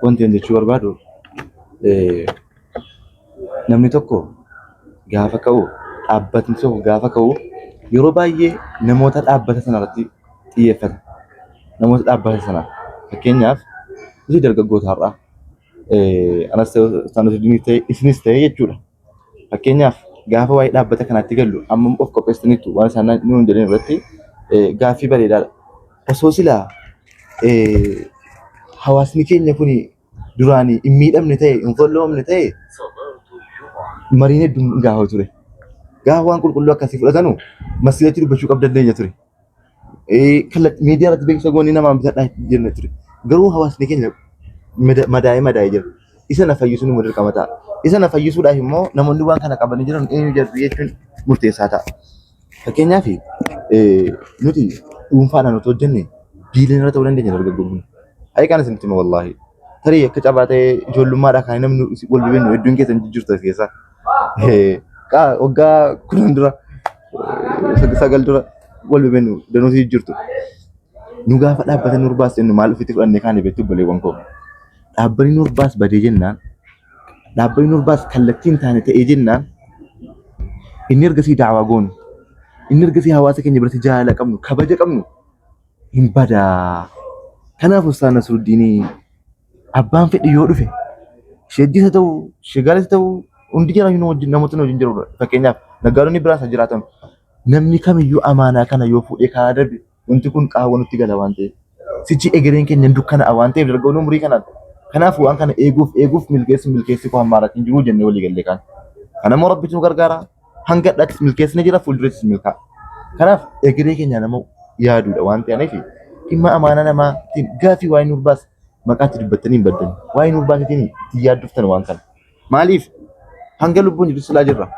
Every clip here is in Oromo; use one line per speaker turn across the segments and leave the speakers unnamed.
Wanti ani jechuu barbaadu namni tokko gaafa ka'u dhaabbatni tokko gaafa ka'u yeroo baay'ee namoota dhaabbata sana irratti xiyyeeffata. Namoota dhaabbata sana fakkeenyaaf nuti dargaggoota har'aa anas ta'e Ustaaz ta'e isinis ta'e jechuudha. Fakkeenyaaf gaafa waa'ee dhaabbata kanaatti gallu ammam of qopheessitaniittu waan isaan nuun jedhan irratti gaaffii bareedaadha. Osoo silaa hawaasni keenya kun duraan hin miidhamne ta'e hin folloomne ta'e mariin hedduun hin gaafa ture. Gaafa waan qulqulluu akkasii fudhatanu masjiidatti dubbachuu qabda dandeenya ture. Miidiyaa irratti beeksisa goonee namaan bitadhaa jenna ture. Garuu hawaasni keenya madaa'ee madaa'ee jira. Isa na fayyisuun immoo dirqama ta'a. Isa na fayyisuudhaaf immoo namoonni waan kana qabanii jiran eenyu jedhu jechuun murteessaa ta'a. Fakkeenyaaf nuti dhuunfaadhaan otoo hojjenne biiliyoonara ta'uu dandeenya dargaggoon kun. Haqiiqaan isinitti hima wallaahi. Tarii akka carraa ta'ee ijoollummaadhaa kan namni wal beeknu hedduun keessan jijjiirtu as keessaa. Waggaa 10 dura 9 dura wal beeknu danuutu jijjiirtu. Nu gaafa dhaabbata nur baas jennu maal ofitti fudhannee kaane beektu obboleewwan koo. Dhaabbanni nur baas badee jennaan dhaabbanni nur baas kallattii hin taane ta'ee jennaan inni ergasii daawaa goonu inni ergasii hawaasa keenya biratti jaalala qabnu kabaja qabnu hin badaa. Kanaaf Ustaaz Nasruddiinii abbaan fedhe yoo dhufe sheejjis haa ta'u shigaalis haa ta'u hundi jira nu wajjin namoota nu wajjin jirudha. Fakkeenyaaf naggaadonni biraas haa jiraatan. Namni kamiyyuu amaanaa kana yoo fuudhee karaa darbe wanti kun qaawwa nutti gala waan ta'eef. Sichi egereen keenya dukkana'a waan ta'eef dargaggoon umurii kanaan. Kanaaf waan kana eeguuf eeguuf milkeessu milkeessi koo hammaaratiin jiru jennee walii gallee kaan. Kana immoo rabbitu nu gargaara. Hanga dhatti milkeessine jira fuuldurattis milkaa'a. Kanaaf egeree keenya nama yaaduudha waan ta'aniif dhimma amaanaa namaatiin gaafii waa'ee nuur baas maqaatti dubbattanii hin baddan. Waa'ee nuur baasitiin itti yaaddoftan waan kana. Maaliif hanga lubbuun jirtu silaa jirra.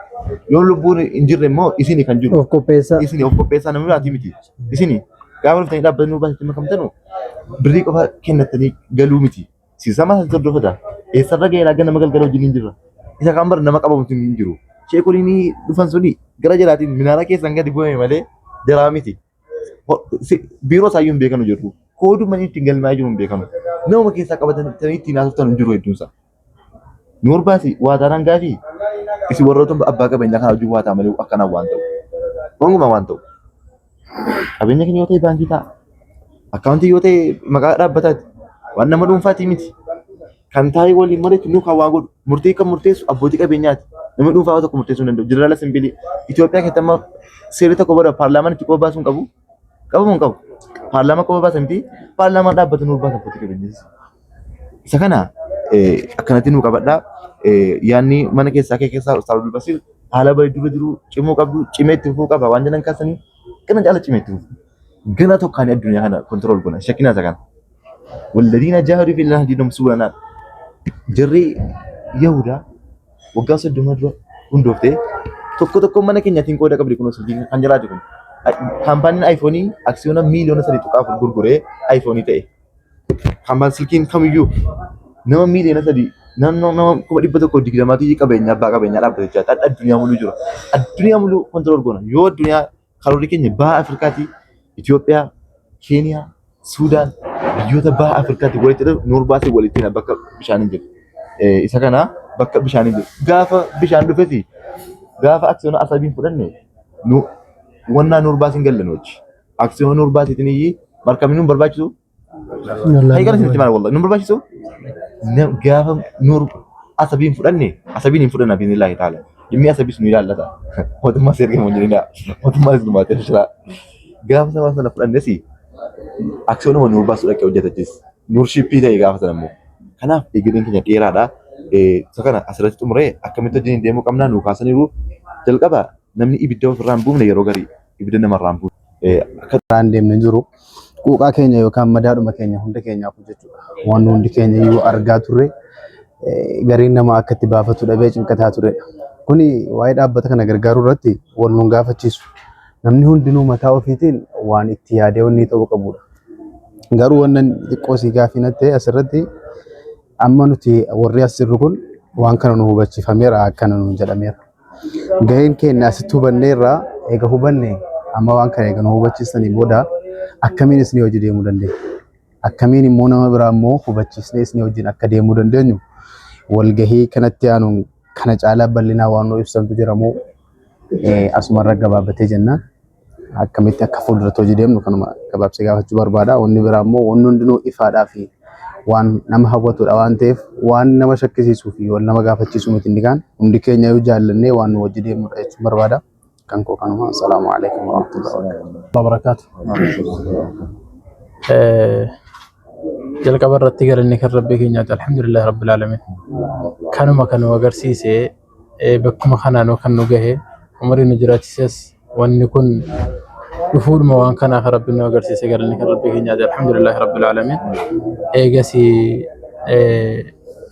Yoo lubbuun hin jirre immoo isini kan jiru.
Of qopheessaa.
Isini of qopheessaa namni biraatii miti. Isini gaafa dhuftanii dhaabbatanii nuur baasitti makamtanu birrii qofa kennattanii galuu miti. Siisama asitti hordofata. Eessarra ga'eera ganama galgala wajjin hin jirra. Isa kaan bara nama qabamutu hin jiru. Sheekoliin dhufan suni gara jalaatiin minaara keessan gadi bu'ame malee jaraa miti. Biiroo isaayyuu hin beekanu jirru. Kooduma inni ittiin galmaa'ee jiru hin beekanu. Nama keessaa qabatanii ittiin haasoftan hin jiru hedduunsa. Nuur baasi waa taanaan gaafii isin warroota abbaa qabeenyaa kana wajjin waa ta'a malee akkanaan waan ta'u. Gonkumaa waan ta'u. Qabeenya keenya yoo ta'e baankii ta'a. Akkaawuntii yoo ta'e maqaa dhaabbataati. Waan nama dhuunfaatii miti. Kan taa'ee waliin mari'atu nu kan waa godhu. Murtii kan murteessu abbootii qabeenyaati. Namni dhuunfaa waa tokko murteessuu hin danda'u. Jeneraal Asembilii Itoophiyaa keessatti amma seerri tokko booda paarlaamaan itti qofa baasuu hin qabu. Qabamu hin qabu. Paarlaamaa qofa baasa miti. Paarlaamaan dhaabbata nuuf baasa abbootii qabeenyaas. Isa kana akkanatti nuu qabadhaa. Yaanni mana keessaa kee keessaa Ustaaz Abdul Basiir haala bareedduu jiru cimuu qabdu cimee itti fufuu qaba waan jedhan kaasanii gana caala cimee itti fufu. Gana tokkaanii addunyaa kana kontirool goona. Shakkinaa isa kana. Walladiina jaahaduu fi lahdinum subulanaa. Jarri Yahudaa waggaa 30 dura hundooftee tokko tokko mana keenyaatiin qooda qabdi kun silkiin kan jiraate kun. Kaampaaniin iPhone aksiyoona miiliyoona 3.4 gurguree iPhone ta'e. Kaampaan silkiin kamiyyuu nama miiliyoona 3 naannoo nama 120,000 qabeenya abbaa qabeenyaa dhaabbate jechaadha. Addunyaa muluu jira. Addunyaa muluu kontirool goona. Yoo addunyaa karoorri keenya baha Afrikaatii Itoophiyaa, Keeniyaa, Suudaan biyyoota baha Afrikaatti walitti hidhu nuur baasee walitti hidha bakka bishaan hin jiru. Isa kana bakka bishaan hin jiru. Gaafa bishaan dhufes gaafa aksiyoona asabiin fudhanne nu wannaa nuur baasiin gallan hojii. Aksiyoona nuur baasiitiin iyyii markabni nu barbaachisu. Hayi kana isinitti maal wallahi nu barbaachisu. Gaafa nuur asabiin fudhanne asabiin hin fudhanna biiznillaahi ta'ala. Dhimmi asabiis nu ilaallata. Mootummaa seerga hin jedhina. Mootummaa is numaatee jira. Gaafa sabaa sana fudhannes aksiyoonuma nuur baasuu dhaqee hojjetachis. Nuur shiippii ta'e gaafa sana immoo. Kanaaf egereen keenya dheeraadha. Isa kana asirratti xumuree akkamitti wajjin deemuu qabnaa nu kaasaniiru. Jalqaba namni ibidda ofirraa hin buufne yeroo garii ibidda namarraa hin buufne. Akka
Karaan deemne jiru quuqaa keenya yookaan madaadhuma keenya hunda keenyaaf jechuudha. Waan hundi keenya iyyuu argaa turre gariin namaa akka itti baafatu dhabee cinqataa turedha. Kuni waa'ee dhaabbata kana gargaaruu irratti wal nun gaafachiisu. Namni hundinuu mataa ofiitiin waan itti yaadee wanni ta'uu qabudha. Garuu wannan xiqqoo sii gaafii natti ta'e asirratti amma nuti warri as jirru kun waan kana nu hubachiifameera akkana nuun jedhameera. Gaheen keenya asitti hubanneerra eega hubanne amma waan kana eega nu hubachiistanii booda akkamiin isinii hojii deemuu dandeenya? Akkamiin immoo nama biraa immoo hubachiisnee isin wajjin akka deemuu dandeenyu walgahii kanatti aanuun kana caalaa bal'inaa waan nu ibsantu jira moo asumarra gabaabbatee jennaan akkamitti akka fuulduratti hojii deemnu kanuma gabaabsee gaafachuu barbaada. Wanni biraa immoo wanni hundinuu ifaadhaa fi waan nama hawwatudha waan ta'eef waan nama shakkisiisuu fi waan nama gaafachiisu miti inni kaan hundi keenya yoo jaallannee waan nu wajji deemnudha jechuun barbaada. Kan koo kanuma. Assalaamu alaikum warahmatullahi
wabarakaatu. Jalqaba irratti galanni kan Rabbii keenyaati. Alhamdulillahi Rabbil Aalamiin. Kanuma kan nu agarsiise bakkuma kanaanuu kan nu gahe umurii nu jiraachises wanni kun dhufuudhuma waan kanaa kan Rabbi nu agarsiise galanni kan Rabbii keenyaati. Alhamdulillahi Rabbil Aalamiin. Eegas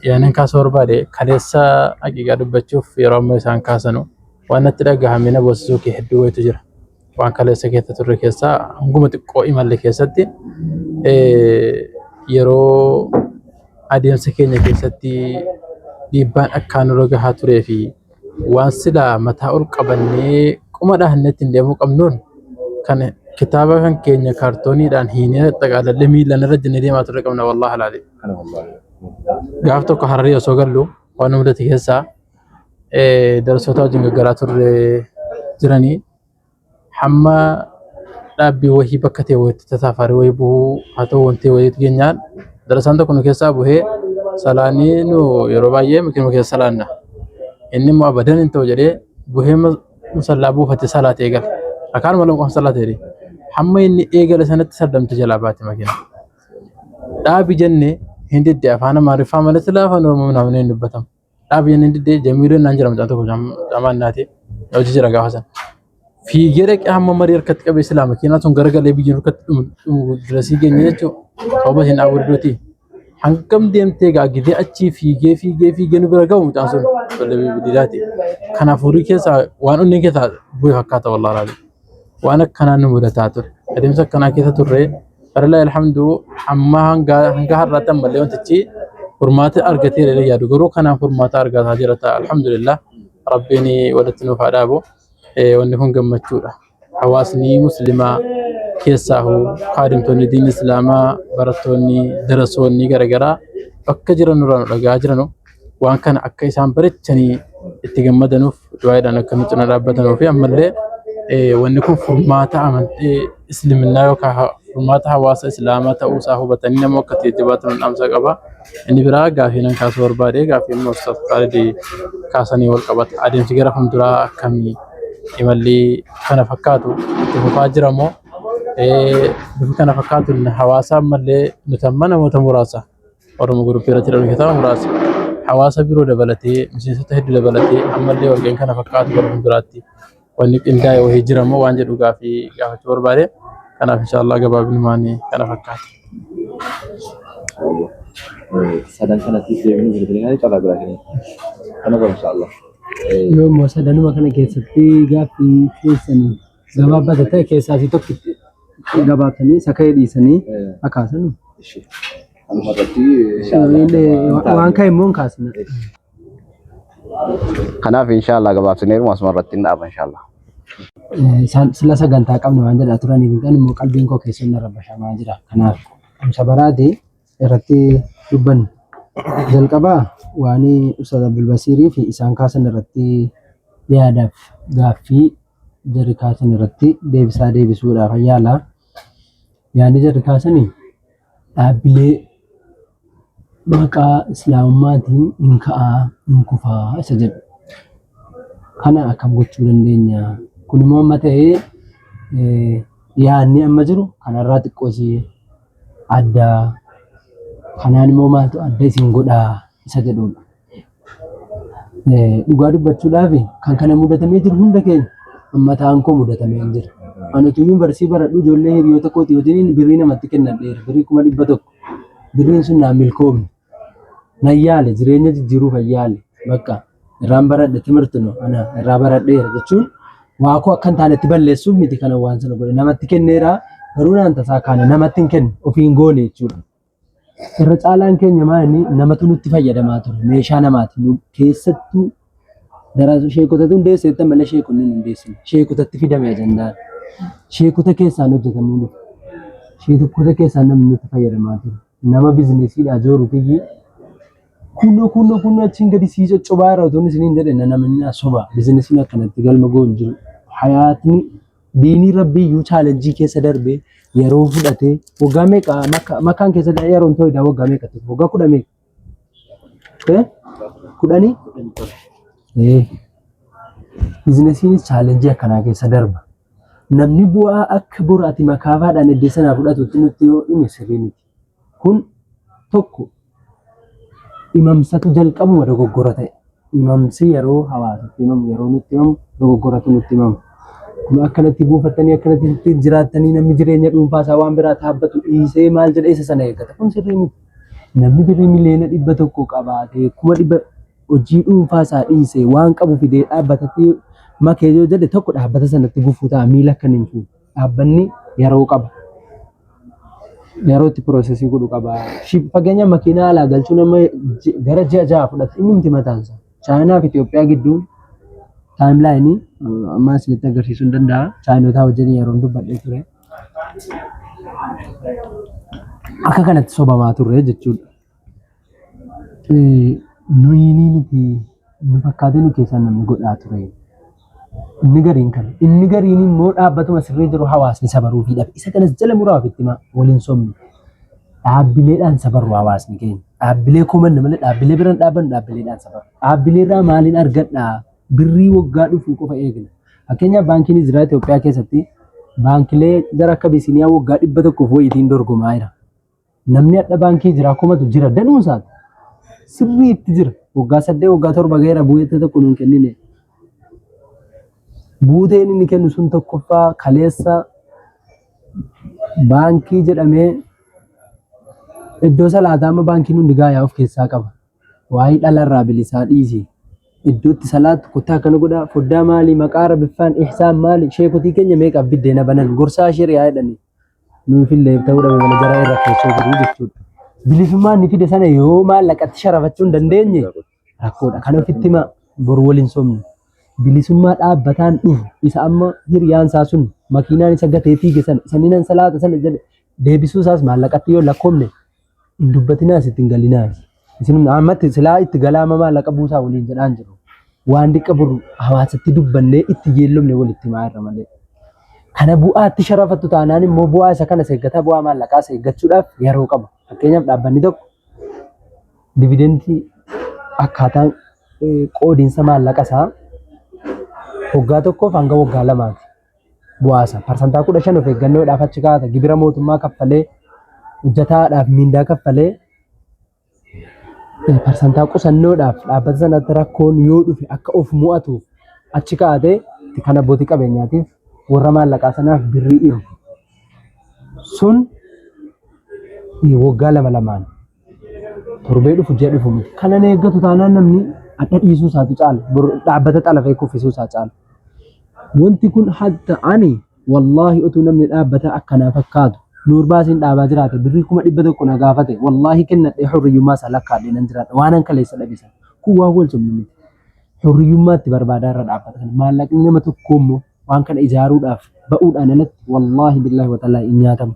yaanan kaasuu barbaade kaleessa haqiiqaa dubbachuuf yeroo amma isaan kaasanu waan natti dhagahame na boosisuu kee hedduu wayitu jira. Waan kaleessa keessa turre keessaa hanguma xiqqoo imalle keessatti yeroo adeemsa keenya keessatti dhiibbaan akkaan nurra gahaa turee fi waan silaa mataa ol qabannee qoma dhahannee ittiin deemuu qabnuun kan kitaaba kan keenya kaartooniidhaan hiinee xaqaalallee miilaan irra jennee deemaa turre qabna wallaahi alaalee. Gaaf tokko Hararii osoo gallu waan nu mudate keessaa darasoota wajjin gaggalaa turre jiranii hamma dhaabbii wahii bakka ta'e wayiitti tasaafarii wayii bu'uu haa ta'u wanti wayiitti geenyaan darasaan tokko nu keessaa buhee salaanii nu yeroo baay'ee makiinuma keessa salaanna. Inni immoo abadan hin ta'u jedhee buhee musallaa buufate salaate eegale. Akaanuma lama qofa salaate jedhee. Hamma inni eegale sanatti sardamte jalaa baate makiina. Dhaabi jenne hin didde afaan Amaariffaa malee silaa afaan Oromoo namni hin dubbatamu. Dhaabi jennee diddee Jamiiloon naan jira mucaan tokko jamaan naati hojii jira gaafa sana. Fiigee dhaqee hamma marii harkatti qabee silaa makiinaa sun garagalee biyya harkatti dhumu dirasii geenye jechuudha. Sababa isheen dhaabuu didduuti. Hangam deemtee egaa gidee achii fiigee fiigee fiigee nu bira ga'u mucaan sun ijoollee didaati. Kanaaf horii keessaa waan onneen keessaa bu'e fakkaata wallaahi laali. Waan akkanaa nu mudataa ture. Adeemsa akkanaa keessa turre Falillaahi alhamdu amma hanga hanga har'aatti ammallee wantichi furmaata argateera jedhee yaadu garuu kanaan furmaata argataa jira ta'a alhamdulillah rabbiin walitti nuuf haa dhaabu. Wanni kun gammachuudha. Hawaasni muslimaa keessaahu kaadhimtoonni diin islaamaa barattoonni darasoonni garaagaraa bakka jiran nurraa nu dhaga'aa jiranu waan kana akka isaan barechanii itti gammadanuuf du'aadhaan akka nu cina dhaabbatanuu fi ammallee wanni kun furmaata amantii isliminnaa yookaan furmaata hawaasa islaamaa ta'uu isaa hubatanii nama akka itti jajjabaatan dhaamsa qaba. Inni biraa gaafii nan kaasuu barbaade gaafii immoo Ustaaz Khaalid kaasanii wal qabata. Adeemsi gara fuulduraa akkamii imalli kana fakkaatu itti fufaa jira moo bifa kana fakkaatuun hawaasa ammallee nuti amma namoota muraasa Oromo Group irratti hidhamne keessaa muraasa. Hawaasa biroo dabalatee miseensota hedduu dabalatee ammallee walga'iin kana fakkaatu gara fuulduraatti wanni qindaa'e wayii jira moo waan jedhu gaafii gaafachuu barbaade. Kanaaf inshaallah gabaabinumaan kana fakkaata.
Sadan kanatti deemnee jiru kan carraa biraa kenna. Kana bara inshaallah.
Yoo immoo sadanuma kana keessatti gaaffii keessanii gabaabbata ta'e keessaa si tokkitti gabaabsanii isa ka'e dhiisanii akaasanu.
Kanuma irratti
Waan ka'e immoo hin kaasna.
Kanaaf inshaallah gabaabsineeruma asuma irratti hin dhaaba inshaallah.
Isaan sila sagantaa qabna waan jedhaa turaniif kan immoo qalbiin koo keessoon narra bashamaa jira. Kanaaf dhaamsa baraati irratti dubbanna. Jalqaba waan Ustaaz Abdulbasiirii fi isaan kaasan irratti yaadaaf gaaffii jarri kaasan irratti deebisaa deebisuudhaaf yaala. Yaadni jarri kaasanii dhaabbilee maqaa Islaamummaatiin hin ka'aa hin kufaa isa jedhu. Kana akkam gochuu dandeenya? Kun immoo amma ta'ee yaadni amma jiru kanarraa xiqqoosii adda. Kanaan immoo maaltu adda isin godhaa isa jedhudha. Dhugaa dubbachuudhaaf kan kana mudatamee jiru hunda keenya mataan koo mudatamee hin jira. Ani utuu yuunivarsiitii baradhu ijoollee hiriyoota kootii wajjin birrii namatti kennadheera. Birrii 100,000. Birriin sun naan milkoomne. Nan yaale jireenya jijjiiruuf nan yaale. Bakka irraan baradhe timirti no ana irraa baradheera jechuun waa koo akka hin taanetti balleessuuf miti kana waan sana godhe namatti kenneera garuu naan tasaa kaane namatti hin kenne ofiin goone jechuudha. Irra caalaan keenya maal inni namatu nutti fayyadamaa ture meeshaa namaati nu keessattuu dara sheekotatu hundeesse jettan malee sheekonni hin hundeessine sheekotatti fidame ajandaan sheekota keessaan hojjetamuu dhufe. Ishee tokkoota keessaa namni nutti fayyadamaa ture. Nama bizinesiidhaa jooru kiyyi kunoo kunoo kunoo achiin gadi sii coccobaa irra otoo isiniin jedhe na namni na soba. Bizinesiin akkanatti galma ga'u hin jiru. Hayaatni diinii rabbii iyyuu chaalenjii keessa darbee yeroo fudhatee waggaa meeqa makkaan keessa yeroon tooyidaa waggaa meeqa ture? Waggaa kudha meeqa? Eh? Kudhanii? Eh. Bizinesiinis chaalenjii akkanaa keessa darba. Namni bu'aa akka bor ati makaafaadhaan iddoo sanaa fudhatutti nutti yoo hime sirrii miti. Kun tokko himamsatu jalqabuma dogoggora ta'e. Himamsi yeroo hawaasatti himamu yeroo nutti himamu dogoggoratu nutti himama. Kun akkanatti buufattanii akkanatti itti jiraattanii namni jireenya dhuunfaa isaa waan biraa taabbatu dhiisee maal jedhee isa sana eeggata. Kun sirrii miti. Namni birrii 100,000,000 qabaatee 100,000 hojii dhuunfaa isaa dhiisee waan qabu fidee dhaabbatatti makee yoo jedhe tokko dhaabbata sanatti gufuu ta'a miila akka hin fuune. Dhaabbanni yeroo qaba. Yeroo itti piroosesii godhu qaba. Fakkeenyaaf makiinaa alaa galchuun amma gara ji'a ja'a fudhata. Inni miti mataan isaa. Chaayinaa fi Itoophiyaa gidduu taayimlaayinii amma isinitti agarsiisuu hin danda'a. Chaayinotaa wajjin yeroon dubbadhee ture. Akka kanatti sobamaa turre jechuudha. Nuyi ni miti nu fakkaatee nu keessaa namni godhaa ture. Inni gariin kana. Inni gariin immoo dhaabbatuma sirrii jiru hawaasni sabaruufii dhabe. Isa kanas jala muraa ofitti himaa waliin sobnu. Dhaabbileedhaan sabarru hawaasni keenya. Dhaabbilee komanna malee dhaabbilee biraan dhaabbannu dhaabbileedhaan sabarru. Dhaabbileerraa maaliin argadhaa? Birrii waggaa dhufuu qofa eegna. Fakkeenyaaf baankiin Hijiraa Itoophiyaa keessatti baankilee gara akka Abisiiniyaa waggaa 100 wayiitiin dorgomaa jira. Namni hadha baankii jiraa komatu jira danuu isaati. Sirriitti jira. Waggaa 8 waggaa 7 gaheera bu'eetta tokko nuun kennine. Buuteen inni kennu sun tokkoffaa kaleessa baankii jedhamee iddoo salaataa amma baankiin hundi gaayaa of keessaa qaba. Waa'ee dhala irraa bilisaa dhiisi. Iddoo itti salaattu kottaa akkana godhaa foddaa maali maqaa rabiffaan ihsaan maali sheekotii keenya meeqaaf biddeena banan gorsaa shari'aa jedhanii. Nuufillee ta'uu dhabe malee jara irra keessoo jiru jechuudha. Bilisummaa inni fide sana yoo maallaqatti sharafachuu hin dandeenye rakkoodha. Kan ofitti hima boru waliin sobnu. Bilisummaa dhaabbataan dhufu isa amma hiriyaan isaa sun makiinaan isa gatee fiige sana isa ni nan salaata sana jedhe deebisuu isaas maallaqatti yoo lakkoofne hin dubbatinaas itti hin galinaas. Isin ammatti silaa itti galaama maallaqa buusaa waliin jedhaan jiru. Waan diqqa boru hawaasatti dubbannee itti yeellomne walitti himaa irra malee. Kana bu'aatti sharafattu taanaan immoo bu'aa isa kana seeggataa bu'aa maallaqaa seeggachuudhaaf yeroo qaba. Fakkeenyaaf dhaabbanni tokko dividentii akkaataan qoodiinsa maallaqa isaa waggaa tokkoof hanga waggaa lamaati. Bu'aa isaa parsantaa 15 of eeggannoodhaaf achi kaa'ata gibira mootummaa kaffalee hojjetaadhaaf miindaa kaffalee parsantaa qusannoodhaaf dhaabbata sanatti rakkoon yoo dhufe akka of mo'atuuf achi kaa'atee kan abbootii qabeenyaatiif warra maallaqaa sanaaf birrii iru sun waggaa lama lamaan torbee dhufu ji'a dhufu miti. Kanan eeggatu taanaan namni adda dhiisuu isaatu caala. Dhaabbata xalafee kuffisuu isaa caala. Wanti kun hatta ani wallaahi utuu namni dhaabbata akkanaa fakkaatu Nuur baasiin dhaabaa jiraate birrii 100,000 na gaafate wallaahi kennadhee hurriyyummaa isaa lakkaadhee nan jiraadha. Waanan kaleessa dhabe sana. Kun waan wal sobnu miti. Hurriyyummaa itti barbaadaa irra dhaabbata kana. Maallaqni nama tokkoo immoo waan kana ijaaruudhaaf ba'uudhaan alatti wallaahi billaahi watallaahi hin nyaatamu.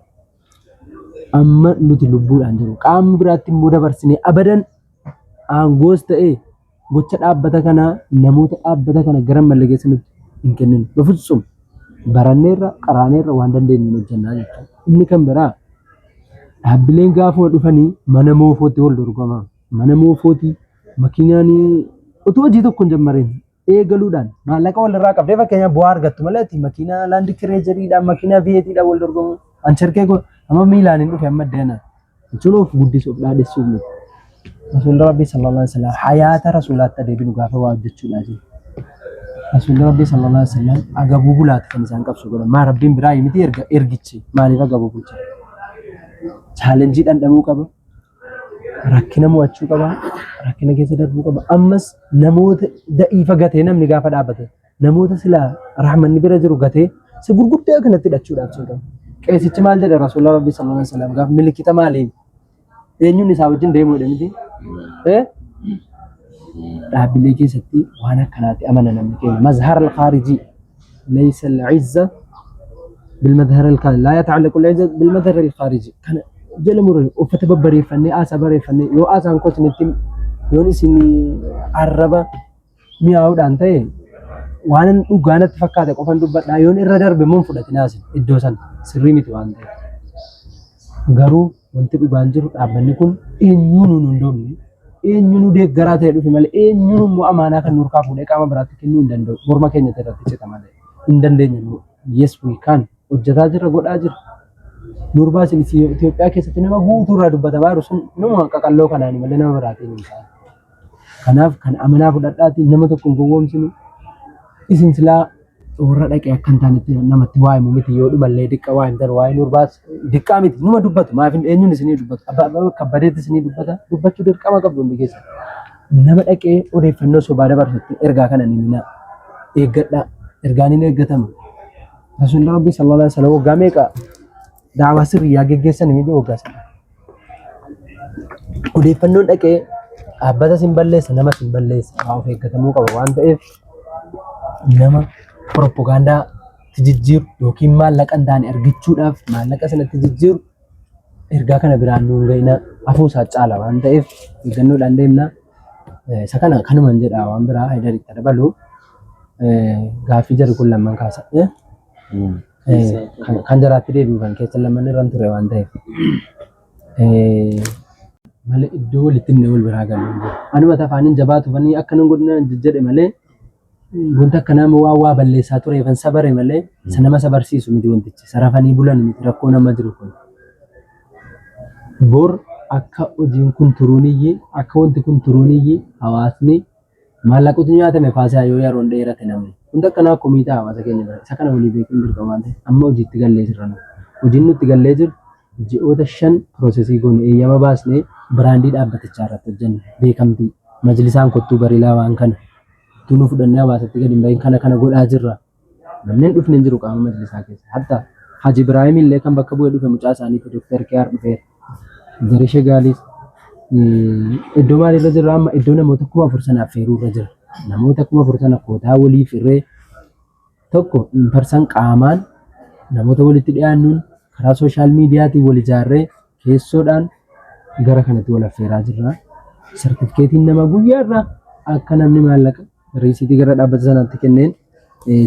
Amma nuti lubbuudhaan jiru. Qaamni biraatti immoo dabarsinee abadan aangoos ta'ee gocha dhaabbata kanaa namoota dhaabbata kana gara malle keessa nutti hin kenninu. Bafutsum baranneerra qaraaneerra waan dandeenyu hojjannaa jechuudha. Inni kan biraa dhaabbileen gaafuma dhufanii mana moofootti wal dorgoma. Mana moofootii makiinaan utuu hojii tokko hin jammarin eegaluudhaan maallaqa walirraa qabdee fakkeenyaaf bu'aa argattu malee ati makiinaa laandi kireejeriidhaan makiinaa viyeetiidhaan wal dorgomu. An charkee koo amma miilaan hin dhufe amma deena. Jechuun of guddisuuf dhaadessuuf miti. Rasuulli Rabbii sallallahu alaihi wasallam hayaata rasuulaatti adeebinu gaafa waa hojjechuudhaa jiru. Rasuulli Rabbii sallallahu alaihi wasallam agabuu bulaati kan isaan qabsu godhan. Maa Rabbiin biraa miti erga ergichi maaliif agabuu bulcha? Chaalenjii dhandhamuu qaba. Rakkina mo'achuu qaba. Rakkina keessa darbuu qaba. Ammas namoota da'iifa gatee namni gaafa dhaabbate namoota silaa rahmanni bira jiru gatee si gurguddaa kanatti hidhachuudhaaf cinqama. Qeesichi maal jedhe Rasuula Rabbii sallallahu alaihi wasallam gaafa milikita maaliin eenyuun isaa wajjin deemuu jedhe miti? Eh? Dhaabbilee keessatti waan akkanaatti amana namni keenya. Mazhar al-khaarijii laysa al-izza Bilmadhar al laa yata'allaqu al-izza bilmadhar al-khaariji. Kana jala murre uffata babbareeffannee haasaa bareeffannee yoo haasaan koo isinitti yoon isin arraba mi'aawudhaan ta'e waan dhugaa natti fakkaate qofan dubbadhaa yoon irra darbe immoo hin fudhatinaa isin iddoo sana sirrii miti waan ta'eef. Garuu wanti dhugaan jiru dhaabbanni kun eenyuun hin hundoofne eenyuun deeggaraa ta'e dhufe malee eenyuun immoo amaanaa kan nurkaa fuudhee qaama biraatti kennuu hin danda'u. Morma keenya irratti cita malee hin dandeenye immoo. Yes we can hojjetaa jirra godhaa jirra. Nurbaa isin Itoophiyaa keessatti nama guutuu irraa dubbatamaa jiru sun nama qaqalloo kanaan malee nama biraatiin hin taane. Kanaaf kan amanaa fudhadhaatii nama tokko hin gowwoomsinu. Isin silaa warra dhaqee akka hin taanetti namatti waa himu miti yoo dhumallee diqqa waa himtan waa'ee Nurbaas diqqaa miti numa dubbatu maaf hin eenyuun isinii dubbatu abbaa abbaa kabbadeetti isinii dubbata dubbachuu dirqama qabdu hundi keessa. Nama dhaqee odeeffannoo sobaa dabarsutti ergaa kana ni himinaa eeggadhaa ergaan hin eeggatama. Rasuulli Rabbii sallallahu alaihi wasallam waggaa meeqa daawaa sirriyaa geggeessan miti waggaa sana. Odeeffannoon dhaqee dhaabbata sin balleessa nama sin balleessa waa of eeggatamuu qaba waan ta'eef nama propagaandaa jijjiiru yookiin maallaqa hin taane argachuudhaaf maallaqa sanatti jijjiiru ergaa kana biraan nuun ga'ina afuu isaa caala waan ta'eef eeggannoodhaan deemna. Isa kana kanuman jedha waan biraa Haydar itti dabalu gaaffii jarri kun lamman kaasa. Kan jaraatti deebi'u kan keessa lamman irran ture waan ta'eef. Malee iddoo walitti himnee wal biraa galu hin jiru. Anuma afaaniin jabaatu fanii akka nan godhina jedhe malee wanta akkanaa waan waa balleessaa tureefan sabare malee isa nama sabarsiisu miti wantichi. Sarafanii bulan miti rakkoo nama jiru kun. Bor akka hojiin kun turuuniyyi akka wanti kun turuuniyyi hawaasni maallaqatu nyaatame faasaa yoo yeroon dheerate namni. Wanta akkanaa komii ta'a hawaasa keenya bira. Isa kana walii beekuun dirqama waan ta'eef amma hojiitti gallee jirra nu. Hojiin nutti gallee jiru ji'oota 5 piroosesii goone eeyyama baasnee biraandii dhaabbatichaa irratti hojjenne beekamtii majlisaan kottuu barilaa waan kana utuu nu fudhannee hawaasatti gadi hin bahin kana kana godhaa jirra. Namni hin dhufne hin jiru qaama majlisaa keessa. Hatta Haji Ibraahim illee kan bakka bu'ee dhufe mucaa isaaniiti Dr. Kiyaar dhufeera. Jarishee Gaaliis iddoo maalirra jirra amma iddoo namoota 4000 sana affeeruu irra jira. Namoota 4000 sana kootaa waliif irree tokko in person qaamaan namoota walitti dhiyaannuun karaa sooshaal miidiyaatiin wal ijaarree keessoodhaan gara kanatti wal affeeraa jirra. Sartifikeetiin nama guyyaarraa akka namni maallaqa riisiitii gara dhaabbata sanaatti kenneen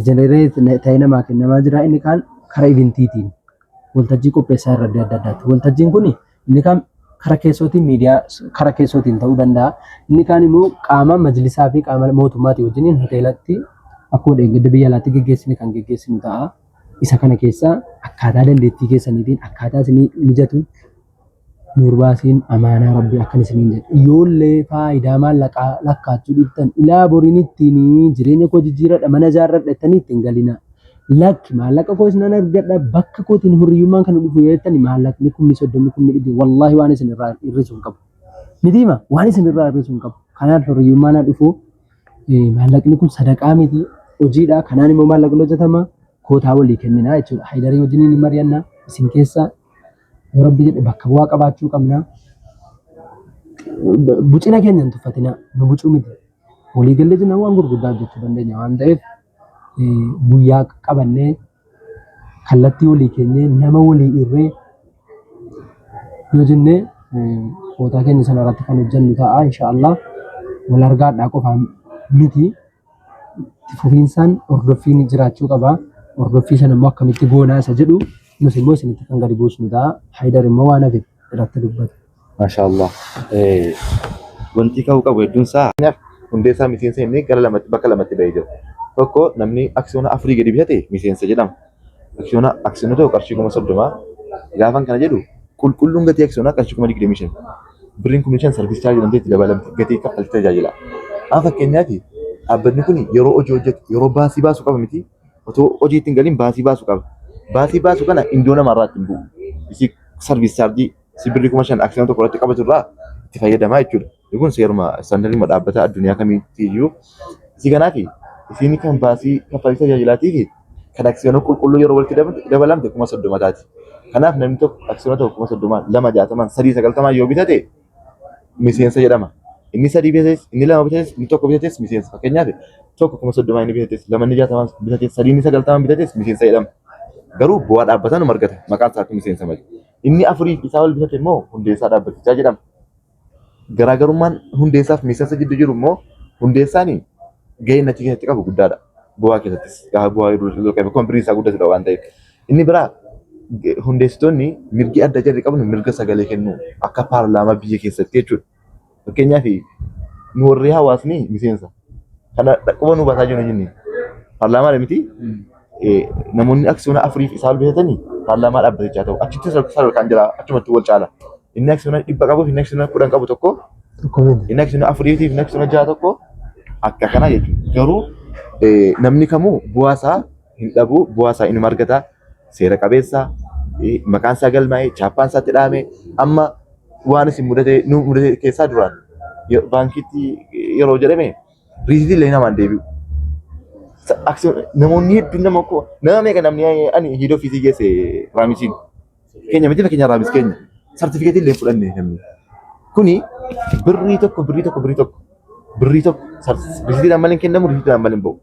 jenereet ta'ee namaa kennamaa jira. Inni kaan karaa ivintiitiin waltajjii qopheessaa irra adda addaatti. Waltajjiin kun inni kaan kara keessootiin miidiyaa kara keessootiin ta'uu danda'a. Inni kaan immoo qaama majlisaa fi qaama mootummaatii wajjiniin hoteelatti akkuma dheengadda biyya alaatti geggeessine kan geggeessinu ta'a. Isa kana keessa akkaataa dandeettii keessaniitiin akkaataa isinii mijatu Nuurbaasiin amaanaa rabbii akkan isiniin jedhe. Ijoollee faayidaa maallaqaa lakkaachuu dhiiftan ilaa boriin ittiin jireenya koo jijjiiradha mana ijaarradha jettanii ittiin galinaa. Lakki maallaqa koos nan argadha bakka kootiin hurriyyummaan kan dhufu yoo jettani maallaqni kumni soddomni kumni dhibbi wallaahi waan isin irraa hir'isu hin qabu. Mitiima waan isin irraa hir'isu hin qabu. Kanaan hurriyyummaan haa dhufu maallaqni kun sadaqaa miti hojiidha kanaan immoo maallaqni hojjetama kootaa walii kenninaa jechuudha. Hayidarii wajjiniin hin mari'anna isin keessa yoo rabbi jedhe bakka bu'aa qabaachuu qabna. Bucina keenya hin tuffatinaa nu bucuu miti. Walii gallee jennaan waan gurguddaa hojjechuu dandeenya waan ta'eef guyyaa qabannee kallattii walii keenyee nama walii irree yoo jennee kootaa keenya sana irratti kan hojjennu ta'a inshaallah wal argaadhaa qofaan miti itti fufiinsaan hordoffiin jiraachuu qaba hordoffii sana immoo akkamitti goonaa isa jedhu nus immoo isinitti kan gadi buusnu ta'a Haydar immoo waan hafe irratti dubbata.
Maashaallah. Wanti ka'uu qabu hedduun isaa hundeessaa miseensa inni gara lamatti bakka lamatti bahee jira. Tokko namni aksiyoona afurii gadi bitate miseensa jedhama. Aksiyoona aksiyoona tokko qarshii 30,000 gaafan kana jedhu qulqulluun gatii aksiyoonaa qarshii 25,000. Birriin 5,000 sarviis chaarjii jedhamtee itti dabalamti gatii kaffaltii tajaajila. Amma fakkeenyaaf dhaabbatni kun yeroo hojii hojjetu yeroo baasii baasu qaba miti otoo hojii ittiin galiin baasii baasu qaba. Baasii baasu kana indoo namarraa ittiin bu'u. Isii sarviis chaarjii si birrii 5,000 aksiyoona tokko irratti qabatu irraa itti fayyadamaa jechuudha. Inni kun seeruma istaandariima dhaabbata addunyaa kamiitti iyyuu. Isii kanaaf isiin kan baasii kaffaltii tajaajilaatii fi kan aksiyoona qulqulluu yeroo walitti dabalamte 30,000 taati. Kanaaf namni tokko aksiyoona tokko 30,000 lama 60 sadii 90 yoo bitate miseensa jedhama. Inni sadii bitates, inni lama bitates, inni tokko bitates miseensa. Fakkeenyaaf tokko 30,000 inni bitates, lama inni 60 bitates, sadii inni 90 bitates miseensa jedhama. Garuu bu'aa dhaabbataa numa argata. Maqaan isaatti miseensa malee. Inni afurii fi isaa ol bitate immoo hundeessaa dhaabbatichaa jedhama. Garaagarummaan hundeessaa fi miseensa gidduu jiru immoo hundeessaan gaheen achi keessatti qabu guddaadha. Bu'aa keessattis gaafa bu'aa yeroo qabu akkuma birrii isaa guddatudha waan ta'eef. Inni biraa hundeessitoonni mirgi adda jarri qabnu mirga sagalee kennuu akka paarlaamaa biyya keessatti jechuudha. Fakkeenyaaf nu warri hawaasni miseensa. Kana quba nu baasaa jiru inni. Paarlaamaadha miti. Namoonni aksiyoona afuriif isaa ol bitatanii paarlaamaa dhaabbatichaa ta'u. Achitti sadarkaan jira achumatti wal caala. Inni aksiyoona 100 qabuuf inni aksiyoona 10 qabu tokko
Tokko miti.
inni aksiyoona afuriitiif inni aksiyoona 6 tokko akka kana jechuudha. Garuu namni kamuu bu'aa isaa hin dhabu bu'aa isaa inuma argata. Seera qabeessa maqaan isaa galmaa'ee chaappaan isaatti dhahamee amma waan isin mudate nu mudate keessaa duraan baankiitti yeroo jedhame riisitii illee namaan deebi'u. Namoonni hedduun nama koo nama meeqa namni ani hiidoo ofiisii geesse raamisiin keenya miti fakkeenya raamis keenya sartifikeetii illee fudhanne namni. Kuni birrii tokko birrii tokko birrii tokko birrii tokko riisiitiidhaan malee hin kennamu riisiitiidhaan malee hin ba'u.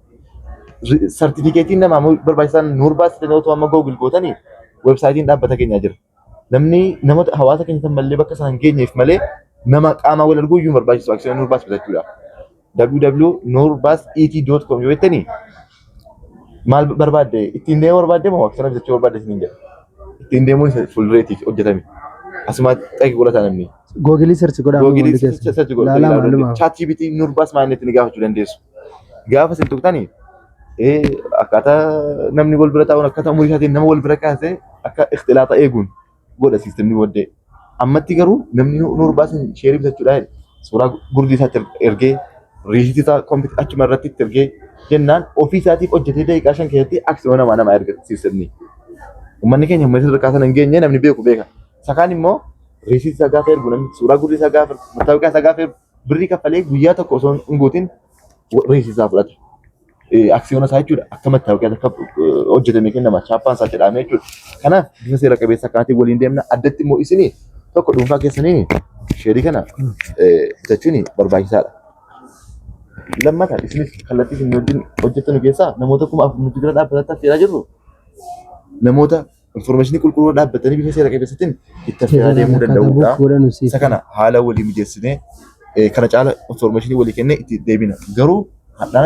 Sartifikeetiin namaa barbaachisaan nuur baasitanii otoo amma googil gootanii weebsaayitiin dhaabbata keenyaa jira. Namni namoota hawaasa keenya san malee bakka isaan geenyeef malee nama qaamaa wal arguu iyyuu hin barbaachisu aksiyoona Nuur Baas bitachuudhaaf. www.nuurbaset.com yoo jettanii maal barbaadde ittiin deemuu barbaadde moo aksiyoona bitachuu barbaadde isiniin jedha. Ittiin deemuun isa fuuldureetiif hojjetame. Asuma xaqi godhata namni.
Googilii search godhaa
Googilii
hundi keessan.
search godhatu
Ilaalaa
ilaaluu
maalumaaf.
dandeessu. ChatGPT Nuur Baas maal inni gaafachuu dandeessu. Gaafa isin tuqxanii akkaataa namni wal bira taa'uun akkaataa umurii isaatiin nama wal bira kaasee akka ikhtilaaxa eeguun godha siistemni booddee. Ammatti garuu namni nuur baasin sheerii bitachuudhaan suuraa gurdii isaatti ergee riisitii isaa kompiitara achuma irratti itti ergee jennaan ofii isaatiif hojjetee daqiiqaa 5 keessatti aksiyoona namaa namaa erga siistemni. Uummanni keenya uummata sadarkaa sana hin geenye namni beeku beeka. Isa kaan immoo riisitii isaa gaafa ergu namni suuraa gurdii isaa gaafa ergu mattaawoqaa isaa gaafa ergu birrii kaffalee guyyaa tokko osoo hin guutin riisitii isaa fudhata. Aksiyoona isaa jechuudha akka mattaawoqiyaatti akka hojjetamee kennama chaappaan isaa jedhamee jechuudha. Kanaaf bifa seera qabeessa akkanaatiin waliin deemna. Addatti immoo isin tokko dhuunfaa keessanii sheerii kana bitachuun barbaachisaadha. Lammata isinis kallattii isin wajjin hojjettanu keessaa namoota 4000 nuti bira dhaabbatatti affeeraa jirru namoota informeeshinii qulqulluu dhaabbatanii bifa seera qabeessatiin itti affeeraa deemuu danda'udha. Isa kana haala walii mijeessinee kana caala informeeshinii walii kennee itti deebina. Garuu hadhaan